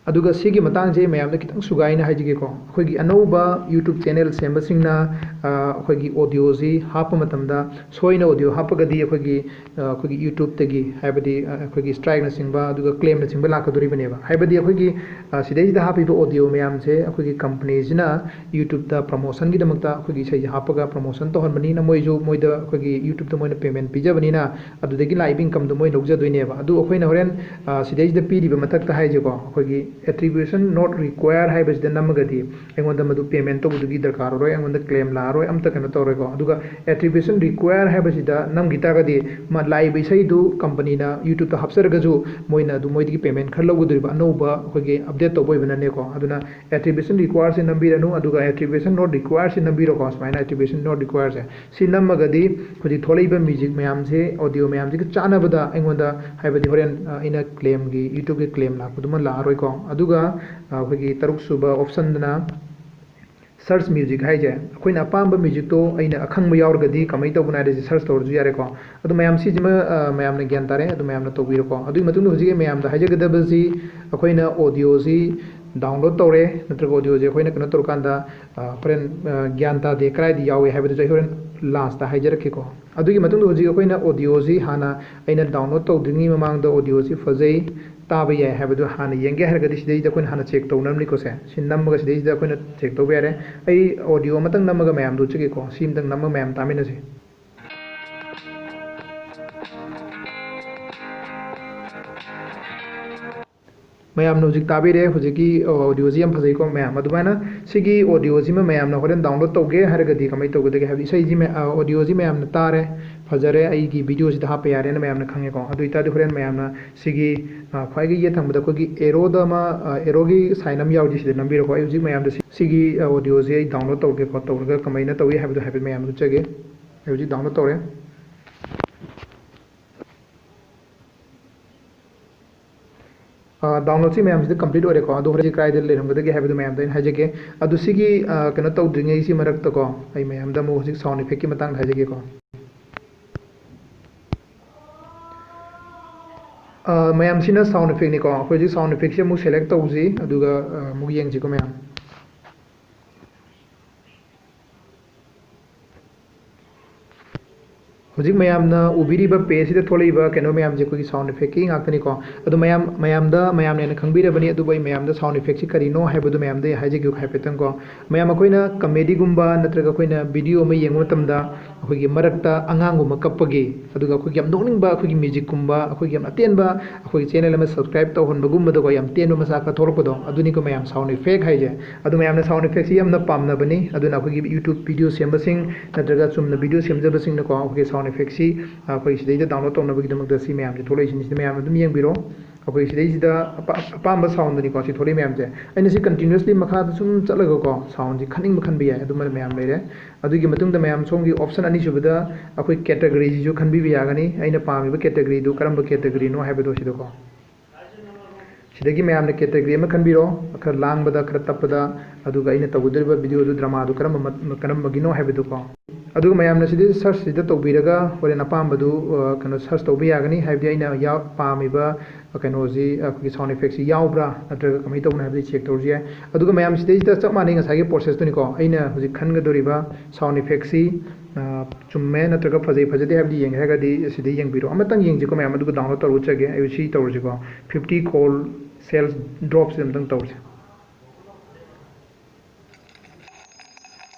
ꯑꯗꯨꯒ ꯁꯤꯒꯤ ꯃꯇꯥꯡꯁꯦ ꯃꯌꯥꯝꯗ ꯈꯤꯇꯪ ꯁꯨꯒꯥꯏꯅ ꯍꯥꯏꯖꯒꯦꯀꯣ꯫ ꯑꯩꯈꯣꯏꯒꯤ ꯑꯅꯧꯕ YouTube ꯆꯦꯅꯦꯜ ꯁꯦꯝꯕꯁꯤꯡꯅ, ꯑ, ꯑꯩꯈꯣꯏꯒꯤ ꯑꯣꯗꯤꯑꯣꯁꯤ ꯍꯥꯞꯄ ꯃꯇꯝꯗ ꯁꯣꯏꯅ ꯑꯣꯗꯤꯑꯣ ꯍꯥꯞꯄꯒꯗꯤ ꯑꯩꯈꯣꯏꯒꯤ, ꯑ, ꯑꯩꯈꯣꯏꯒꯤ YouTubeꯇꯒꯤ, ꯍꯥꯏꯕꯗꯤ, ꯑ, ꯑꯩꯈꯣꯏꯒꯤ ꯁ꯭ꯇ꯭ꯔꯥꯏꯛꯅꯆꯤꯡꯕ ꯑꯗꯨꯒ ꯀ꯭ꯂꯦꯝꯅꯆꯤꯡꯕ ꯂꯥꯛꯀꯗꯣꯔꯤꯕꯅꯦꯕ꯫ ꯍꯥꯏꯕꯗꯤ ꯑꯩꯈꯣꯏꯒꯤ, ꯑ, ꯁꯤꯗꯩꯁꯤꯗ ꯍꯥꯞꯄꯤꯕ ꯑꯣꯗꯤꯑꯣ ꯃꯌꯥꯝꯁꯦ ꯑꯩꯈꯣꯏꯒꯤ ꯀꯝꯄꯅꯤꯁꯤꯅ YouTubeꯇ ꯄ꯭ꯔꯃꯣꯁꯟꯒꯤꯗꯃꯛꯇ ꯑꯩꯈꯣꯏꯒꯤ ꯏꯁꯩꯁꯦ ꯍꯥꯞꯄꯒ ꯄ꯭ꯔꯃꯣꯁꯟ ꯇꯧꯍꯟꯕꯅꯤꯅ ꯃꯣꯏꯁꯨ, ꯃꯣꯏꯗ ꯑꯩꯈꯣꯏꯒꯤ YouTubeꯇ ꯃꯣꯏꯅ ꯄꯦꯃꯦꯟ ꯄꯤꯖꯕꯅꯤꯅ ꯑꯗꯨꯗꯒꯤ ꯂꯥꯛꯏꯕ incomeꯗꯣ ꯃꯣꯏ ꯂꯧꯖꯗꯣꯏꯅꯦꯕ꯫ ꯑꯗꯨ ꯑꯩꯈꯣꯏꯅ ꯍꯣꯔꯦꯟ, ꯑ, ꯁꯤꯗꯩꯁꯤꯗ ꯄꯤꯔꯤꯕ ꯃꯊꯛꯇ ꯍꯥꯏꯁꯦꯀꯣ, ꯑꯩꯈꯣꯏꯒꯤ attribution not required ꯍꯥꯏꯕꯁꯤꯗ ꯅꯝꯃꯒꯗꯤ ꯑꯩꯉꯣꯟꯗ ꯃꯗꯨ ꯄꯦꯃꯦꯟ ꯇꯧꯕꯗꯨꯒꯤ ꯗꯔꯀꯥꯔ ꯑꯣꯏꯔꯣꯏ, ꯑꯩꯉꯣꯟꯗ ꯀ꯭ꯂꯦꯝ ꯂꯥꯛꯑꯔꯣꯏ, ꯑꯝꯇ ꯀꯩꯅꯣ ꯇꯧꯔꯣꯏꯀꯣ꯫ ꯑꯗꯨꯒ attribution required ꯍꯥꯏꯕꯁꯤꯗ ꯅꯝꯈꯤ ꯇꯥꯔꯒꯗꯤ ꯃꯥ ꯂꯥꯛꯏꯕ ꯏꯁꯩꯗꯨ ꯀꯝꯄꯅꯤꯅ YouTubeꯇ ꯍꯥꯞꯆꯔꯒꯁꯨ ꯃꯣꯏꯅ ꯑꯗꯨ ꯃꯣꯏꯗꯒꯤ ꯄꯦꯃꯦꯟ ꯈꯔ ꯂꯧꯒꯗꯣꯔꯤꯕ, ꯑꯅꯧꯕ ꯑꯩꯈꯣꯏꯒꯤ ꯑꯞꯗꯦꯠ ꯇꯧꯕ ꯑꯣꯏꯕꯅꯅꯦꯀꯣ꯫ ꯑꯗꯨꯅ attribution requiredꯁꯦ ꯅꯝꯕꯤꯔꯅꯨ, ꯑꯗꯨꯒ attribution not requiredꯁꯦ ꯅꯝꯕꯤꯔꯣꯀꯣ꯫ ꯁꯨꯃꯥꯏꯅ attribution not requiredꯁꯦ ꯁꯤ ꯅꯝꯃꯒꯗꯤ ꯍꯧꯖꯤꯛ ꯊꯣꯛꯂꯛꯏꯕ ꯃ꯭ꯌꯨꯖꯤꯛ ꯃꯌꯥꯝꯁꯦ, ꯑꯣꯗꯤꯑꯣ ꯃꯌꯥꯝꯁꯤꯒ ꯆꯥꯟꯅꯕꯗ ꯑꯩꯉꯣꯟꯗ, ꯍꯥꯏꯕꯗꯤ ꯍꯣꯔꯦꯟ, ꯑ, ꯑꯩꯅ ꯀ꯭ꯂꯦꯝꯒꯤ, YouTubeꯀꯤ ꯀ꯭ꯂꯦꯝ ꯂꯥꯛꯄꯗꯨꯃ ꯂꯥꯛꯑꯔꯣꯏꯀꯣ꯫ ꯑꯗꯨꯒ, ꯑ, ꯑꯩꯈꯣꯏꯒꯤ ꯇꯔꯨꯛ ꯁꯨꯕ ꯑꯣꯞꯁꯟꯗꯅ search music ꯍꯥꯏꯁꯦ, ꯑꯩꯈꯣꯏꯅ ꯑꯄꯥꯝꯕ ꯃ꯭ꯌꯨꯖꯤꯛꯇꯣ ꯑꯩꯅ ꯑꯈꯪꯕ ꯌꯥꯎꯔꯒꯗꯤ ꯀꯃꯥꯏꯅ ꯇꯧꯕꯅꯣ ꯍꯥꯏꯔꯗꯤ search ꯇꯧꯔꯁꯨ ꯌꯥꯔꯦꯀꯣ꯫ ꯑꯗꯨ ꯃꯌꯥꯝ ꯁꯤꯁꯤꯃ, ꯑ, ꯃꯌꯥꯝꯅ ꯒ꯭ꯌꯥꯟ ꯇꯥꯔꯦ, ꯑꯗꯨ ꯃꯌꯥꯝꯅ ꯇꯧꯕꯤꯔꯣꯀꯣ꯫ ꯑꯗꯨꯒꯤ ꯃꯇꯨꯡꯗ ꯍꯧꯖꯤꯛ ꯑꯩ ꯃꯌꯥꯝꯗ ꯍꯥꯏꯖꯒꯗꯕꯁꯤ, ꯑꯩꯈꯣꯏꯅ ꯑꯣꯗꯤꯑꯣꯁꯤ download ꯇꯧꯔꯦ, ꯅꯠꯇ꯭ꯔꯒ ꯑꯣꯗꯤꯑꯣꯁꯦ ꯑꯩꯈꯣꯏꯅ ꯀꯩꯅꯣ ꯇꯧꯔꯀꯥꯟꯗ, ꯑ, ꯍꯣꯔꯦꯟ, ꯑ, ꯒ꯭ꯌꯥꯟ ꯇꯥꯗꯦ ꯀꯗꯥꯏꯗ ꯌꯥꯎꯏ ꯍꯥꯏꯕꯗꯨꯁꯨ ꯑꯩ ꯍꯣꯔꯦꯟ lastꯇ ꯍꯥꯏꯖꯔꯛꯀꯦꯀꯣ꯫ ꯑꯗꯨꯒꯤ ꯃꯇꯨꯡꯗ ꯍꯧꯖꯤꯛ ꯑꯩꯈꯣꯏꯅ ꯑꯣꯗꯤꯑꯣꯁꯤ ꯍꯥꯟꯅ, ꯑꯩꯅ download ꯇꯧꯗ꯭ꯔꯤꯉꯩ ꯃꯃꯥꯡꯗ ꯑꯣꯗꯤꯑꯣꯁꯤ ꯐꯖꯩ, ꯇꯥꯕ ꯌꯥꯏ ꯍꯥꯏꯕꯗꯨ ꯍꯥꯟꯅ ꯌꯦꯡꯒꯦ ꯍꯥꯏꯔꯒꯗꯤ ꯁꯤꯗꯩꯗ ꯑꯩꯈꯣꯏꯅ ꯍꯥꯟꯅ check ꯇꯧꯅꯕꯅꯤꯀꯣ꯫ ꯁꯦ, ꯁꯤ ꯅꯝꯃꯒ ꯁꯤꯗꯩꯁꯤꯗ ꯑꯩꯈꯣꯏꯅ check ꯇꯧꯕ ꯌꯥꯔꯦ꯫ ꯑꯩ ꯑꯣꯗꯤꯑꯣ ꯑꯃꯇꯪ ꯅꯝꯃꯒ ꯃꯌꯥꯝꯗ ꯎꯠꯆꯒꯦꯀꯣ꯫ ꯁꯤ ꯑꯃꯇꯪ ꯅꯝꯃꯒ ꯃꯌꯥꯝ ꯇꯥꯃꯤꯟꯅꯁꯤ꯫ ꯃꯌꯥꯝꯅ ꯍꯧꯖꯤꯛ ꯇꯥꯕꯤꯔꯦ, ꯍꯧꯖꯤꯛꯀꯤ ꯑꯣꯗꯤꯑꯣꯁꯤ ꯌꯥꯝ ꯐꯖꯩꯀꯣ ꯃꯌꯥꯝ꯫ ꯑꯗꯨꯃꯥꯏꯅ ꯁꯤꯒꯤ ꯑꯣꯗꯤꯑꯣꯁꯤꯃ ꯃꯌꯥꯝꯅ ꯍꯣꯔꯦꯟ download ꯇꯧꯒꯦ ꯍꯥꯏꯔꯒꯗꯤ ꯀꯃꯥꯏꯅ ꯇꯧꯒꯗꯒꯦ? ꯍꯥꯏꯕꯗꯤ ꯏꯁꯩꯁꯤ ꯃꯌꯥ-, ꯑ, ꯑꯣꯗꯤꯑꯣꯁꯤ ꯃꯌꯥꯝꯅ ꯇꯥꯔꯦ, ꯐꯖꯔꯦ, ꯑꯩꯒꯤ ꯚꯤꯗꯤꯑꯣꯁꯤꯗ ꯍꯥꯞꯄ ꯌꯥꯔꯦꯅ ꯃꯌꯥꯝꯅ ꯈꯪꯉꯦꯀꯣ꯫ ꯑꯗꯨ ꯑꯣꯏꯇꯥꯔꯗꯤ ꯍꯣꯔꯦꯟ ꯃꯌꯥꯝꯅ ꯁꯤꯒꯤ, ꯑ, ꯈ꯭ꯋꯥꯏꯒꯤ ꯌꯦꯠ ꯊꯪꯕꯗ ꯑꯩꯈꯣꯏꯒꯤ arrowꯗ ꯑꯃ, ꯑ, arrowꯒꯤ sign ꯑꯃ ꯌꯥꯎꯔꯤ, ꯁꯤꯗ ꯅꯝꯕꯤꯔꯣꯀꯣ꯫ ꯑꯩ ꯍꯧꯖꯤꯛ ꯃꯌꯥꯝꯗ ꯁꯤ-, ꯁꯤꯒꯤ, ꯑ, ꯑꯣꯗꯤꯑꯣꯁꯤ ꯑꯩ download ꯇꯧꯒꯦꯀꯣ, ꯇꯧꯔꯒ ꯀꯃꯥꯏꯅ ꯇꯧꯏ ꯍꯥꯏꯕꯗꯣ ꯍꯥꯏꯐꯦꯠ ꯃꯌꯥꯝꯗ ꯎꯠꯆꯒꯦ꯫ ꯑꯩ ꯍꯧꯖꯤꯛ download ꯇꯧꯔꯦ꯫ ꯑ, downloadꯁꯤ ꯃꯌꯥꯝꯁꯤꯗ complete ꯑꯣꯏꯔꯦꯀꯣ꯫ ꯑꯗꯣ ꯍꯧꯖꯤꯛ ꯀꯗꯥꯏꯗ ꯂꯩꯔꯝꯒꯗꯒꯦ ꯍꯥꯏꯕꯗꯨ ꯃꯌꯥꯝꯗ ꯑꯩꯅ ꯍꯥꯏꯖꯒꯦ꯫ ꯑꯗꯣ ꯁꯤꯒꯤ, ꯑ, ꯀꯩꯅꯣ ꯇꯧꯗ꯭ꯔꯤꯉꯩꯁꯤ ꯃꯔꯛꯇꯀꯣ, ꯑꯩ ꯃꯌꯥꯝꯗ ꯑꯃꯨꯛ ꯍꯧꯖꯤꯛ sound effectꯀꯤ ꯃꯇꯥꯡꯗ ꯍꯥꯏꯖꯒꯦꯀꯣ꯫ ꯑ, ꯃꯌꯥꯝꯁꯤꯅ sound effectꯅꯤꯀꯣ꯫ ꯑꯩꯈꯣꯏ ꯍꯧꯖꯤꯛ sound effectꯁꯦ ꯑꯃꯨꯛ select ꯇꯧꯁꯤ, ꯑꯗꯨꯒ, ꯑ, ꯑꯃꯨꯛ ꯌꯦꯡꯁꯤꯀꯣ ꯃꯌꯥꯝ꯫ ꯍꯧꯖꯤꯛ ꯃꯌꯥꯝꯅ ꯎꯕꯤꯔꯤꯕ pageꯁꯤꯗ ꯊꯣꯛꯂꯛꯏꯕ ꯀꯩꯅꯣ ꯃꯌꯥꯝꯁꯦ ꯑꯩꯈꯣꯏꯒꯤ sound effectꯀꯤ ꯉꯥꯛꯇꯅꯤꯀꯣ꯫ ꯑꯗꯣ ꯃꯌꯥꯝ, ꯃꯌꯥꯝꯗ, ꯃꯌꯥꯝꯅ ꯍꯦꯟꯅ ꯈꯪꯕꯤꯔꯕꯅꯤ, ꯑꯗꯨꯕꯨ ꯑꯩ ꯃꯌꯥꯝꯗ sound effectꯁꯤ ꯀꯔꯤꯅꯣ ꯍꯥꯏꯕꯗꯨ ꯃꯌꯥꯝꯗ ꯑꯩ ꯍꯥꯏꯖꯒꯦ ꯍꯥꯏꯐꯦꯠꯇꯪꯀꯣ꯫ ꯃꯌꯥꯝ, ꯑꯩꯈꯣꯏꯅ comedyꯒꯨꯝꯕ ꯅꯠꯇ꯭ꯔꯒ ꯑꯩꯈꯣꯏꯅ video ꯑꯃ ꯌꯦꯡꯕ ꯃꯇꯝꯗ ꯑꯩꯈꯣꯏꯒꯤ ꯃꯔꯛꯇ ꯑꯉꯥꯡꯒꯨꯝꯕ ꯀꯞꯄꯒꯤ, ꯑꯗꯨꯒ ꯑꯩꯈꯣꯏꯒꯤ ꯌꯥꯝ ꯅꯣꯛꯅꯤꯡꯕ ꯑꯩꯈꯣꯏꯒꯤ musicꯀꯨꯝꯕ, ꯑꯩꯈꯣꯏꯒꯤ ꯌꯥꯝ ꯑꯇꯦꯟꯕ, ꯑꯩꯈꯣꯏꯒꯤ channel ꯑꯃ subscribe ꯇꯧꯍꯟꯕꯒꯨꯝꯕꯗꯀꯣ, ꯌꯥꯝ ꯇꯦꯟꯕ ꯃꯆꯥ ꯈꯔ ꯊꯣꯛꯂꯛꯄꯗꯣ, ꯑꯗꯨꯅꯤꯀꯣ ꯃꯌꯥꯝ sound effect ꯍꯥꯏꯁꯦ꯫ ꯑꯗꯨ ꯃꯌꯥꯝꯅ sound effectꯁꯤ ꯌꯥꯝꯅ ꯄꯥꯝꯅꯕꯅꯤ꯫ ꯑꯗꯨꯅ ꯑꯩꯈꯣꯏꯒꯤ YouTube video ꯁꯦꯝꯕꯁꯤꯡ ꯅꯠꯇ꯭ꯔꯒ ꯆꯨꯝꯅ video ꯁꯦꯝꯖꯕꯁꯤꯡꯅꯀꯣ, ꯑꯩꯈꯣꯏꯒꯤ sound effectꯁꯤ ꯑꯩꯈꯣꯏ ꯁꯤꯗꯩꯗ download ꯇꯧꯅꯕꯒꯤꯗꯃꯛꯇ ꯁꯤ ꯃꯌꯥꯝꯁꯦ ꯊꯣꯛꯂꯛꯏꯁꯤꯅꯤ꯫ ꯁꯤꯗ ꯃꯌꯥꯝ ꯑꯗꯨꯝ ꯌꯦꯡꯕꯤꯔꯣ꯫ ꯑꯩꯈꯣꯏ ꯁꯤꯗꯩꯁꯤꯗ ꯑꯄꯥ-, ꯑꯄꯥꯝꯕ soundꯅꯤꯀꯣ ꯁꯤ ꯊꯣꯛꯂꯛꯏ ꯃꯌꯥꯝꯁꯦ꯫ ꯑꯩꯅ ꯁꯤ continuously ꯃꯈꯥꯗ ꯁꯨꯝ ꯆꯠꯂꯒꯀꯣ, soundꯁꯤ ꯈꯟꯅꯤꯡꯕ ꯈꯟꯕ ꯌꯥꯏ, ꯑꯗꯨꯃ ꯃꯌꯥꯝ ꯂꯩꯔꯦ꯫ ꯑꯗꯨꯒꯤ ꯃꯇꯨꯡꯗ ꯃꯌꯥꯝ ꯁꯣꯝꯒꯤ option ꯑꯅꯤꯁꯨꯕꯗ ꯑꯩꯈꯣꯏ categoryꯁꯤꯁꯨ ꯈꯟꯕꯤꯕ ꯌꯥꯒꯅꯤ꯫ ꯑꯩꯅ ꯄꯥꯝꯃꯤꯕ categoryꯗꯨ ꯀꯔꯝꯕ categoryꯅꯣ ꯍꯥꯏꯕꯗꯣ ꯁꯤꯗꯀꯣ꯫ ꯁꯤꯗꯒꯤ ꯃꯌꯥꯝꯅ category ꯑꯃ ꯈꯟꯕꯤꯔꯣ, ꯈꯔ ꯂꯥꯡꯕꯗ, ꯈꯔ ꯇꯞꯄꯗ, ꯑꯗꯨꯒ ꯑꯩꯅ ꯇꯧꯒꯗꯧꯔꯤꯕ videoꯗꯨ dramaꯗꯨ ꯀꯔꯝꯕ ꯃ-, ꯀꯔꯝꯕꯒꯤꯅꯣ ꯍꯥꯏꯕꯗꯨꯀꯣ꯫ ꯑꯗꯨꯒ ꯃꯌꯥꯝꯅ ꯁꯤꯗꯩꯗ searchꯁꯤꯗ ꯇꯧꯕꯤꯔꯒ ꯍꯣꯔꯦꯟ ꯑꯄꯥꯝꯕꯗꯨ, ꯑ, ꯀꯩꯅꯣ, search ꯇꯧꯕ ꯌꯥꯒꯅꯤ, ꯍꯥꯏꯕꯗꯤ ꯑꯩꯅ ꯌꯥꯎ-, ꯄꯥꯝꯃꯤꯕ, ꯑ, ꯀꯩꯅꯣꯁꯤ, ꯑ, ꯑꯩꯈꯣꯏꯒꯤ sound effectꯁꯤ ꯌꯥꯎꯕ꯭ꯔꯥ ꯅꯠꯇ꯭ꯔꯒ ꯀꯃꯥꯏꯅ ꯇꯧꯕꯅꯣ ꯍꯥꯏꯕꯗꯤ check ꯇꯧꯔꯁꯨ ꯌꯥꯏ꯫ ꯑꯗꯨꯒ ꯃꯌꯥꯝ ꯁꯤꯗꯩꯁꯤꯗ ꯆꯞ ꯃꯥꯟꯅꯩ ꯉꯁꯥꯏꯒꯤ processꯇꯨꯅꯤꯀꯣ, ꯑꯩꯅ ꯍꯧꯖꯤꯛ ꯈꯟꯒꯗꯧꯔꯤꯕ sound effectꯁꯤ, ꯑ, ꯆꯨꯝꯃꯦ ꯅꯠꯇ꯭ꯔꯒ ꯐꯖꯩ ꯐꯖꯗꯦ ꯍꯥꯏꯕꯗꯤ ꯌꯦꯡꯒꯦ ꯍꯥꯏꯔꯒꯗꯤ ꯁꯤꯗ ꯌꯦꯡꯕꯤꯔꯣ꯫ ꯑꯃꯇꯪ ꯌꯦꯡꯁꯤꯀꯣ ꯃꯌꯥꯝ, ꯑꯗꯨꯒ download ꯇꯧꯔꯒ ꯆꯠꯒꯦ꯫ ꯑꯩ ꯁꯤ ꯇꯧꯔꯁꯤꯀꯣ, fifty call sales dropꯁꯤ ꯑꯝꯇꯪ ꯇꯧꯔꯁꯤ꯫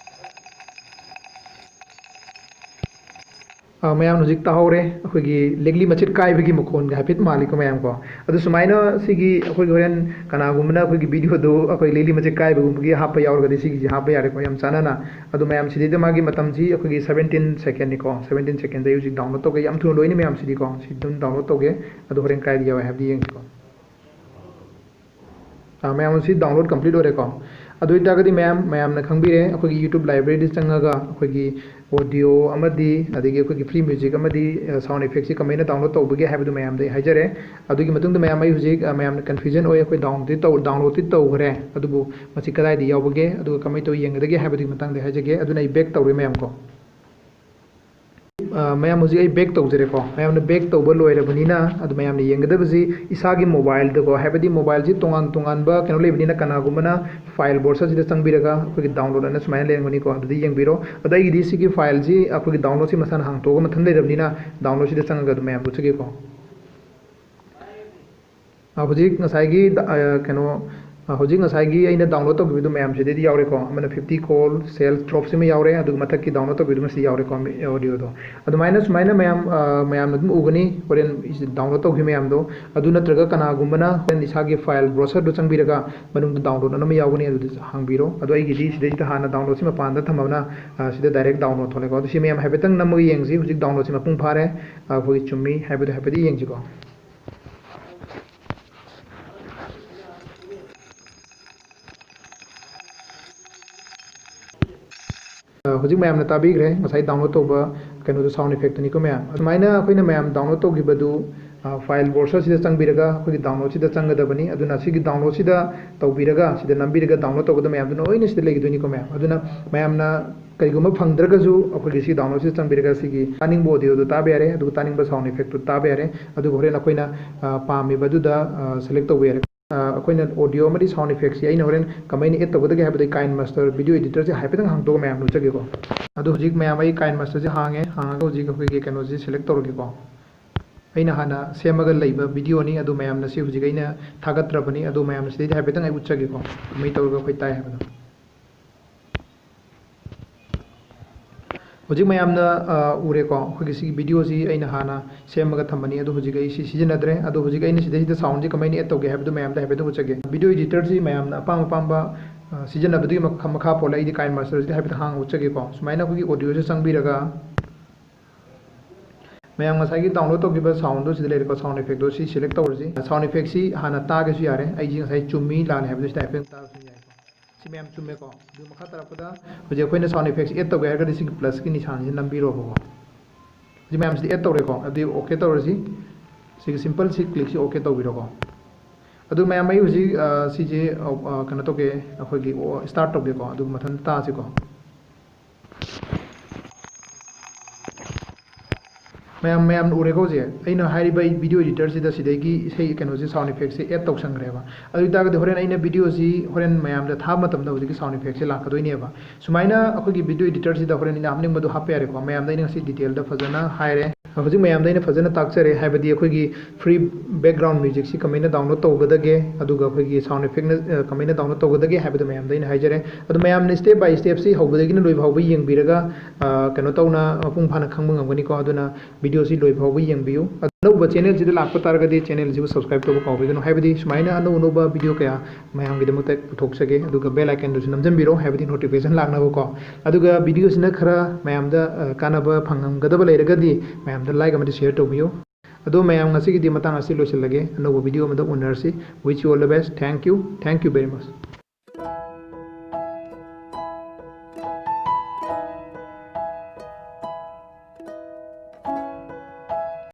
ꯑ, ꯃꯌꯥꯝ ꯍꯧꯖꯤꯛ ꯇꯥꯍꯧꯔꯦ, ꯑꯩꯈꯣꯏꯒꯤ ꯂꯤꯛꯂꯤ ꯃꯆꯦꯠ ꯀꯥꯏꯕꯒꯤ ꯃꯈꯣꯟꯒ ꯍꯥꯏꯐꯦꯠ ꯃꯥꯜꯂꯤꯀꯣ ꯃꯌꯥꯝ ꯀꯣ꯫ ꯑꯗꯨ ꯁꯨꯃꯥꯏꯅ ꯁꯤꯒꯤ ꯑꯩꯈꯣꯏꯒꯤ ꯍꯣꯔꯦꯟ ꯀꯅꯥꯒꯨꯝꯕꯅ ꯑꯩꯈꯣꯏꯒꯤ videoꯗꯨ ꯑꯩꯈꯣꯏ ꯂꯤꯛꯂꯤ ꯃꯆꯦꯠ ꯀꯥꯏꯕꯒꯨꯝꯕꯒꯤ ꯍꯥꯞꯄ ꯌꯥꯎꯔꯒꯗꯤ ꯁꯤꯒꯤꯁꯤ ꯍꯥꯞꯄ ꯌꯥꯔꯦꯀꯣ, ꯌꯥꯝ ꯆꯥꯟꯅꯅ꯫ ꯑꯗꯨ ꯃꯌꯥꯝ ꯁꯤꯗꯩꯗ ꯃꯥꯒꯤ ꯃꯇꯝꯁꯤ ꯑꯩꯈꯣꯏꯒꯤ seventeen secondꯅꯤꯀꯣ, seventeen secondꯗ ꯑꯩ ꯍꯧꯖꯤꯛ download ꯇꯧꯒꯦ꯫ ꯌꯥꯝ ꯊꯨꯅ ꯂꯣꯏꯅ ꯃꯌꯥꯝ ꯁꯤꯗꯤꯀꯣ, ꯁꯤ ꯑꯗꯨꯝ download ꯇꯧꯒꯦ꯫ ꯑꯗꯨ ꯍꯣꯔꯦꯟ ꯀꯥꯏꯗ ꯌꯥꯎꯋꯦ ꯍꯥꯏꯕꯗꯤ ꯌꯦꯡꯁꯤꯀꯣ꯫ ꯑꯥ, ꯃꯌꯥꯝ ꯑꯁꯤ download complete ꯑꯣꯏꯔꯦꯀꯣ꯫ ꯑꯗꯨ ꯑꯣꯏꯇꯥꯔꯒꯗꯤ ꯃꯌꯥꯝ, ꯃꯌꯥꯝꯅ ꯈꯪꯕꯤꯔꯦ, ꯑꯩꯈꯣꯏꯒꯤ YouTube libraryꯗ ꯆꯪꯉꯒ ꯑꯩꯈꯣꯏꯒꯤ audio ꯑꯃꯗꯤ ꯑꯗꯒꯤ ꯑꯩꯈꯣꯏꯒꯤ free music ꯑꯃꯗꯤ, ꯑ, sound effectꯁꯤ ꯀꯃꯥꯏꯅ download ꯇꯧꯕꯒꯦ ꯍꯥꯏꯕꯗꯨ ꯃꯌꯥꯝꯗ ꯑꯩ ꯍꯥꯏꯖꯔꯦ꯫ ꯑꯗꯨꯒꯤ ꯃꯇꯨꯡꯗ ꯃꯌꯥꯝ, ꯑꯩ ꯍꯧꯖꯤꯛ, ꯑ, ꯃꯌꯥꯝꯅ confusion ꯑꯣꯏ, ꯑꯩꯈꯣꯏ downloadꯇꯤ ꯇꯧ-, downloadꯇꯤ ꯇꯧꯈ꯭ꯔꯦ, ꯑꯗꯨꯕꯨ ꯃꯁꯤ ꯀꯗꯥꯏꯗ ꯌꯥꯎꯕꯒꯦ ꯑꯗꯨꯒ ꯀꯃꯥꯏꯅ ꯇꯧꯔ ꯌꯦꯡꯒꯗꯒꯦ ꯍꯥꯏꯕꯗꯨꯒꯤ ꯃꯇꯥꯡꯗ ꯍꯥꯏꯖꯒꯦ꯫ ꯑꯗꯨꯅ ꯑꯩ back ꯇꯧꯔꯦ ꯃꯌꯥꯝ ꯀꯣ꯫ ꯑ, ꯃꯌꯥꯝ, ꯍꯧꯖꯤꯛ ꯑꯩ back ꯇꯧꯖꯔꯦꯀꯣ꯫ ꯃꯌꯥꯝꯅ back ꯇꯧꯕ ꯂꯣꯏꯔꯕꯅꯤꯅ, ꯑꯗꯨ ꯃꯌꯥꯝꯅ ꯌꯦꯡꯒꯗꯕꯁꯤ ꯏꯁꯥꯒꯤ mobileꯗꯀꯣ, ꯍꯥꯏꯕꯗꯤ mobileꯁꯤ ꯇꯣꯉꯥꯟ ꯇꯣꯉꯥꯟꯕ ꯀꯩꯅꯣ ꯂꯩꯕꯅꯤꯅ, ꯀꯅꯥꯒꯨꯝꯕꯅ file browserꯁꯤꯗ ꯆꯪꯕꯤꯔꯒ ꯑꯩꯈꯣꯏꯒꯤ download ꯑꯅ ꯁꯨꯃꯥꯏꯅ ꯂꯩꯔꯝꯒꯅꯤꯀꯣ, ꯑꯗꯨꯗ ꯌꯦꯡꯕꯤꯔꯣ꯫ ꯑꯗꯣ ꯑꯩꯒꯤꯗꯤ ꯁꯤꯒꯤ fileꯁꯤ ꯑꯩꯈꯣꯏꯒꯤ downloadꯁꯤ ꯃꯁꯥꯅ ꯍꯥꯡꯇꯣꯛꯑꯒ ꯃꯊꯟ ꯂꯩꯔꯕꯅꯤꯅ, downloadꯁꯤꯗ ꯆꯪꯉꯒ ꯑꯗꯨꯝ ꯃꯌꯥꯝ ꯎꯠꯆꯒꯦꯀꯣ꯫ ꯑ, ꯍꯧꯖꯤꯛ ꯉꯁꯥꯏꯒꯤ ꯗ-, ꯑ, ꯀꯩꯅꯣ, ꯑ, ꯍꯧꯖꯤꯛ ꯉꯁꯥꯏꯒꯤ ꯑꯩꯅ download ꯇꯧꯈꯤꯕꯗꯨ ꯃꯌꯥꯝꯁꯤꯗꯩꯗꯤ ꯌꯥꯎꯔꯦꯀꯣ꯫ ꯑꯃꯅ fifty call sales dropꯁꯤꯃ ꯌꯥꯎꯔꯦ, ꯑꯗꯨꯒ ꯃꯊꯛꯀꯤ download ꯇꯧꯈꯤꯕꯗꯨꯃꯁꯤ ꯌꯥꯎꯔꯦꯀꯣ, ꯃꯤ-, audioꯗꯣ꯫ ꯑꯗꯨꯃꯥꯏꯅ ꯁꯨꯃꯥꯏꯅ ꯃꯌꯥꯝ, ꯑ, ꯃꯌꯥꯝꯅ ꯑꯗꯨꯝ ꯎꯒꯅꯤ, ꯍꯣꯔꯦꯟ download ꯇꯧꯈꯤꯕ ꯃꯌꯥꯝꯗꯣ꯫ ꯑꯗꯨ ꯅꯠꯇ꯭ꯔꯒ ꯀꯅꯥꯒꯨꯝꯕꯅ ꯍꯣꯔꯦꯟ ꯏꯁꯥꯒꯤ file browserꯗꯣ ꯆꯪꯕꯤꯔꯒ ꯃꯅꯨꯡꯗ download ꯑꯅ ꯑꯃ ꯌꯥꯎꯒꯅꯤ, ꯑꯗꯨꯗ ꯍꯥꯡꯕꯤꯔꯣ꯫ ꯑꯗꯣ ꯑꯩꯒꯤꯗꯤ ꯁꯤꯗꯩꯁꯤꯗ ꯍꯥꯟꯅ downloadꯁꯤ ꯃꯄꯥꯟꯗ ꯊꯝꯃꯕꯅ, ꯑ, ꯁꯤꯗ direct download ꯊꯣꯛꯂꯦꯀꯣ꯫ ꯑꯗꯣ ꯁꯤ ꯃꯌꯥꯝ ꯍꯥꯏꯐꯦꯠꯇꯪ ꯅꯝꯃꯒ ꯌꯦꯡꯁꯤ꯫ ꯍꯧꯖꯤꯛ downloadꯁꯤ ꯃꯄꯨꯡ ꯐꯥꯔꯦ꯫ ꯑ, ꯑꯩꯈꯣꯏꯒꯤ ꯆꯨꯝꯃꯤ ꯍꯥꯏꯕꯗꯣ ꯍꯥꯏꯐꯦꯠ ꯌꯦꯡꯁꯤꯀꯣ꯫ ꯑ, ꯍꯧꯖꯤꯛ ꯃꯌꯥꯝꯅ ꯇꯥꯕꯤꯈ꯭ꯔꯦ, ꯉꯁꯥꯏ download ꯇꯧꯕ ꯀꯩꯅꯣꯗꯣ, sound effectꯇꯨꯅꯤꯀꯣ ꯃꯌꯥꯝ꯫ ꯑꯗꯨꯃꯥꯏꯅ ꯑꯩꯈꯣꯏꯅ ꯃꯌꯥꯝ download ꯇꯧꯈꯤꯕꯗꯨ, ꯑ, file browserꯁꯤꯗ ꯆꯪꯕꯤꯔꯒ ꯑꯩꯈꯣꯏꯒꯤ downloadꯁꯤꯗ ꯆꯪꯒꯗꯕꯅꯤ꯫ ꯑꯗꯨꯅ ꯁꯤꯒꯤ downloadꯁꯤꯗ ꯇꯧꯕꯤꯔꯒ, ꯁꯤꯗ ꯅꯝꯕꯤꯔꯒ download ꯇꯧꯒꯗꯕ ꯃꯌꯥꯝꯗꯨ ꯂꯣꯏꯅ ꯁꯤꯗ ꯂꯩꯒꯗꯣꯏꯅꯤꯀꯣ ꯃꯌꯥꯝ꯫ ꯑꯗꯨꯅ ꯃꯌꯥꯝꯅ ꯀꯔꯤꯒꯨꯝꯕ ꯐꯪꯗ꯭ꯔꯒꯁꯨ ꯑꯩꯈꯣꯏꯒꯤ ꯁꯤ downloadꯁꯤꯗ ꯆꯪꯕꯤꯔꯒ ꯁꯤꯒꯤ ꯇꯥꯅꯤꯡꯕ audioꯗꯨ ꯇꯥꯕ ꯌꯥꯔꯦ, ꯑꯗꯨꯒ ꯇꯥꯅꯤꯡꯕ sound effectꯇꯨ ꯇꯥꯕ ꯌꯥꯔꯦ꯫ ꯑꯗꯨꯒ ꯍꯣꯔꯦꯟ ꯑꯩꯈꯣꯏꯅ, ꯑ, ꯄꯥꯝꯃꯤꯕꯗꯨꯗ, ꯑ, select ꯇꯧꯕ ꯌꯥꯔꯦ꯫ ꯑ, ꯑꯩꯈꯣꯏꯅ audio ꯑꯃꯗꯤ sound effectꯁꯤ ꯑꯩꯅ ꯍꯣꯔꯦꯟ ꯀꯃꯥꯏꯅ add ꯇꯧꯒꯗꯒꯦ ꯍꯥꯏꯕꯗꯨ ꯑꯩ KineMaster video editorꯁꯦ ꯍꯥꯏꯐꯦꯠꯇꯪ ꯍꯥꯡꯗꯣꯛꯑꯒ ꯃꯌꯥꯝ ꯎꯠꯆꯒꯦꯀꯣ꯫ ꯑꯗꯣ ꯍꯧꯖꯤꯛ ꯃꯌꯥꯝ ꯑꯩ KineMasterꯁꯦ ꯍꯥꯡꯉꯦ, ꯍꯥꯡꯉꯒ ꯍꯧꯖꯤꯛ ꯑꯩꯈꯣꯏꯒꯤ ꯀꯩꯅꯣꯁꯦ select ꯇꯧꯔꯒꯦꯀꯣ꯫ ꯑꯩꯅ ꯍꯥꯟꯅ ꯁꯦꯝꯃꯒ ꯂꯩꯕ videoꯅꯤ, ꯑꯗꯨ ꯃꯌꯥꯝꯅ ꯁꯤ ꯍꯧꯖꯤꯛ ꯑꯩꯅ ꯊꯥꯒꯠꯇ꯭ꯔꯕꯅꯤ, ꯑꯗꯨ ꯃꯌꯥꯝꯅ ꯁꯤꯗꯩꯗ ꯍꯥꯏꯐꯦꯠꯇꯪ ꯑꯩ ꯎꯠꯆꯒꯦꯀꯣ, ꯀꯃꯥꯏꯅ ꯇꯧꯔꯒ ꯑꯩꯈꯣꯏ ꯇꯥꯏ ꯍꯥꯏꯕꯗꯣ꯫ ꯍꯧꯖꯤꯛ ꯃꯌꯥꯝꯅ, ꯑ, ꯎꯔꯦꯀꯣ, ꯑꯩꯈꯣꯏꯒꯤ ꯁꯤꯒꯤ videoꯁꯤ ꯑꯩꯅ ꯍꯥꯟꯅ ꯁꯦꯝꯃꯒ ꯊꯝꯕꯅꯤ, ꯑꯗꯣ ꯍꯧꯖꯤꯛ ꯑꯩ ꯁꯤ ꯁꯤꯖꯤꯟꯅꯗ꯭ꯔꯦ꯫ ꯑꯗꯣ ꯍꯧꯖꯤꯛ ꯑꯩꯅ ꯁꯤꯗꯩꯁꯤꯗ soundꯁꯤ ꯀꯃꯥꯏꯅ add ꯇꯧꯒꯦ ꯍꯥꯏꯕꯗꯨ ꯃꯌꯥꯝꯗ ꯍꯥꯏꯐꯦꯠꯇꯪ ꯎꯠꯆꯒꯦ꯫ Video editorꯁꯤ ꯃꯌꯥꯝꯅ ꯑꯄꯥꯝ ꯑꯄꯥꯝꯕ, ꯑ, ꯁꯤꯖꯤꯟꯅꯕꯗꯨꯒꯤ ꯃꯈ-, ꯃꯈꯥ ꯄꯣꯜꯂꯦ꯫ ꯑꯩꯗꯤ KineMasterꯁꯤꯗ ꯍꯥꯏꯐꯦꯠꯇꯪ ꯍꯥꯡꯅ ꯎꯠꯆꯒꯦꯀꯣ꯫ ꯁꯨꯃꯥꯏꯅ ꯑꯩꯈꯣꯏꯒꯤ audioꯁꯦ ꯆꯪꯕꯤꯔꯒ, ꯃꯌꯥꯝ ꯉꯁꯥꯏꯒꯤ download ꯇꯧꯈꯤꯕ soundꯗꯣ ꯁꯤꯗ ꯂꯩꯔꯦꯀꯣ, sound effectꯗꯣ ꯁꯤ select ꯇꯧꯔꯁꯤ꯫ Sound effectꯁꯤ ꯍꯥꯟꯅ ꯇꯥꯒꯦꯁꯨ ꯌꯥꯔꯦ, ꯑꯩꯁꯤ ꯉꯁꯥꯏ ꯆꯨꯝꯃꯤ ꯂꯥꯜꯂꯤ ꯍꯥꯏꯕꯗꯣ ꯁꯤꯗ ꯍꯥꯏꯐꯦꯠ ꯇꯥꯔꯁꯨ ꯌꯥꯏꯀꯣ꯫ ꯁꯤ ꯃꯌꯥꯝ ꯆꯨꯝꯃꯦꯀꯣ꯫ ꯑꯗꯨ ꯃꯈꯥ ꯇꯥꯔꯛꯄꯗ ꯍꯧꯖꯤꯛ ꯑꯩꯈꯣꯏꯅ sound effectꯁꯤ add ꯇꯧꯒꯦ ꯍꯥꯏꯔꯒꯗꯤ ꯁꯤꯒꯤ plusꯀꯤ ꯅꯤꯁꯥꯟꯁꯤ ꯅꯝꯕꯤꯔꯣꯕꯀꯣ꯫ ꯍꯧꯖꯤꯛ ꯃꯌꯥꯝꯁꯤꯗꯤ add ꯇꯧꯔꯦꯀꯣ, ꯑꯗꯨꯗꯤ OK ꯇꯧꯔꯁꯤ꯫ ꯁꯤꯒꯤ simple ꯁꯤ clickꯁꯤ OK ꯇꯧꯕꯤꯔꯣꯀꯣ꯫ ꯑꯗꯨ ꯃꯌꯥꯝ ꯑꯩ ꯍꯧꯖꯤꯛ, ꯑ, ꯁꯤꯁꯦ, ꯑ, ꯑ, ꯀꯩꯅꯣ ꯇꯧꯒꯦ, ꯑꯩꯈꯣꯏꯒꯤ, ꯑꯣ, start ꯇꯧꯒꯦꯀꯣ, ꯑꯗꯨꯒ ꯃꯊꯟꯇ ꯇꯥꯁꯤꯀꯣ꯫ ꯃꯌꯥꯝ ꯃꯌꯥꯝꯅ ꯎꯔꯦꯀꯣ ꯍꯧꯖꯤꯛ ꯑꯩꯅ ꯍꯥꯏꯔꯤꯕ ꯑꯩ video editor ꯁꯤꯗ ꯁꯤꯗꯒꯤ ꯏꯁꯩ ꯀꯩꯅꯣꯁꯦ sound effect ꯁꯦ add ꯇꯧꯁꯟꯈ꯭ꯔꯦꯕ꯫ ꯑꯗꯨ ꯑꯣꯏꯇꯥꯔꯒꯗꯤ ꯍꯣꯔꯦꯟ ꯑꯩꯅ video ꯁꯤ ꯍꯣꯔꯦꯟ ꯃꯌꯥꯝꯗ ꯊꯥꯕ ꯃꯇꯝꯗ ꯍꯧꯖꯤꯛꯀꯤ sound effect ꯁꯦ ꯂꯥꯛꯀꯗꯣꯏꯅꯦꯕ꯫ ꯁꯨꯃꯥꯏꯅ ꯑꯩꯈꯣꯏꯒꯤ video editor ꯁꯤꯗ ꯍꯣꯔꯦꯟ ꯑꯩꯅ ꯍꯥꯞꯅꯤꯡꯕꯗꯣ ꯍꯥꯞꯄ ꯌꯥꯔꯦꯀꯣ꯫ ꯃꯌꯥꯝꯗ ꯑꯩꯅ ꯉꯁꯤ detail ꯗ ꯐꯖꯅ ꯍꯥꯏꯔꯦ꯫ ꯍꯧꯖꯤꯛ ꯃꯌꯥꯝꯗ ꯑꯩꯅ ꯐꯖꯅ ꯇꯥꯛꯆꯔꯦ, ꯍꯥꯏꯕꯗꯤ ꯑꯩꯈꯣꯏꯒꯤ free background music ꯁꯤ ꯀꯃꯥꯏꯅ download ꯇꯧꯒꯗꯒꯦ, ꯑꯗꯨꯒ ꯑꯩꯈꯣꯏꯒꯤ sound effect ꯅ ꯑ, ꯀꯃꯥꯏꯅ download ꯇꯧꯒꯗꯒꯦ ꯍꯥꯏꯕꯗꯣ ꯃꯌꯥꯝꯗ ꯑꯩꯅ ꯍꯥꯏꯖꯔꯦ꯫ ꯑꯗꯣ ꯃꯌꯥꯝꯅ step by step ꯁꯤ ꯍꯧꯕꯗꯒꯤꯅ ꯂꯣꯏꯕ ꯐꯥꯎꯕ ꯌꯦꯡꯕꯤꯔꯒ ꯑ, ꯀꯩꯅꯣ ꯇꯧꯅ ꯃꯄꯨꯡ ꯐꯥꯅ ꯈꯪꯕ ꯉꯝꯒꯅꯤꯀꯣ꯫ ꯑꯗꯨꯅ video ꯁꯤ ꯂꯣꯏꯕ ꯐꯥꯎꯕ ꯌꯦꯡꯕꯤꯌꯨ꯫ ꯑꯗꯨ ꯑꯅꯧꯕ channel ꯁꯤꯗ ꯂꯥꯛꯄ ꯇꯥꯔꯒꯗꯤ channel ꯁꯤꯕꯨ subscribe ꯇꯧꯕ ꯀꯥꯎꯕꯤꯒꯅꯨ, ꯍꯥꯏꯕꯗꯤ ꯁꯨꯃꯥꯏꯅ ꯑꯅꯧ ꯑꯅꯧꯕ video ꯀꯌꯥ ꯃꯌꯥꯝꯒꯤꯗꯃꯛꯇ ꯄꯨꯊꯣꯛꯆꯒꯦ꯫ ꯑꯗꯨꯒ bell icon ꯗꯨꯁꯨ ꯅꯝꯖꯟꯕꯤꯔꯣ, ꯍꯥꯏꯕꯗꯤ notification ꯂꯥꯛꯅꯕꯀꯣ꯫ ꯑꯗꯨꯒ video ꯁꯤꯅ ꯈꯔ ꯃꯌꯥꯝꯗ ꯑ, ꯀꯥꯟꯅꯕ ꯐꯪꯉꯝꯒꯗꯕ ꯂꯩꯔꯒꯗꯤ ꯃꯌꯥꯝꯗ like ꯑꯃꯗꯤ share ꯇꯧꯕꯤꯌꯨ꯫ ꯑꯗꯣ ꯃꯌꯥꯝ, ꯉꯁꯤꯒꯤꯗꯤ ꯃꯇꯥꯡ ꯑꯁꯤ ꯂꯣꯏꯁꯤꯜꯂꯒꯦ꯫ ꯑꯅꯧꯕ video ꯑꯃꯗ ꯎꯅꯔꯁꯤ꯫ Wish you all the best. Thank you. Thank you very much.